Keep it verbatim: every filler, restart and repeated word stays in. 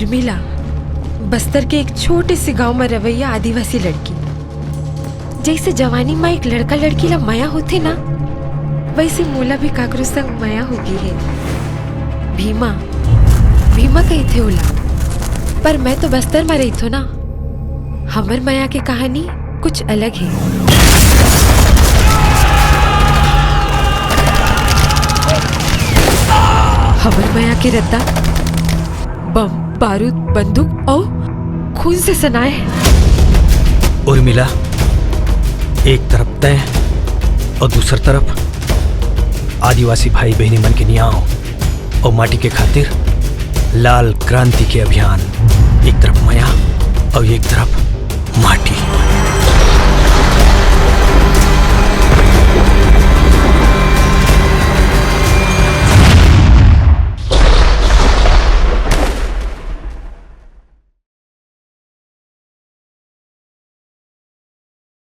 उर्मिला, बस्तर के एक छोटे से गांव म रवैया आदिवासी लड़की। जइसे जवानी म एक लड़का लड़की ला मया होथे ना, वइसे मोला भी काकरो संग मया हो गे हे। भीमा, भीमा कहिथे ओला, पर मैं तो बस्तर म रहिथो ना। हमर मया के कहानी कुछ अलग हे। हमर मया के रद्दा बम, बारूद, बंदूक अउ खून से सनाए हे। उर्मिला, एक तरफ तैं अउ दूसर तरफ आदिवासी भाई बहिनी मन के नियाव अउ माटी के खातिर लाल क्रांति के अभियान। एक तरफ मया अउ एक तरफ माटी।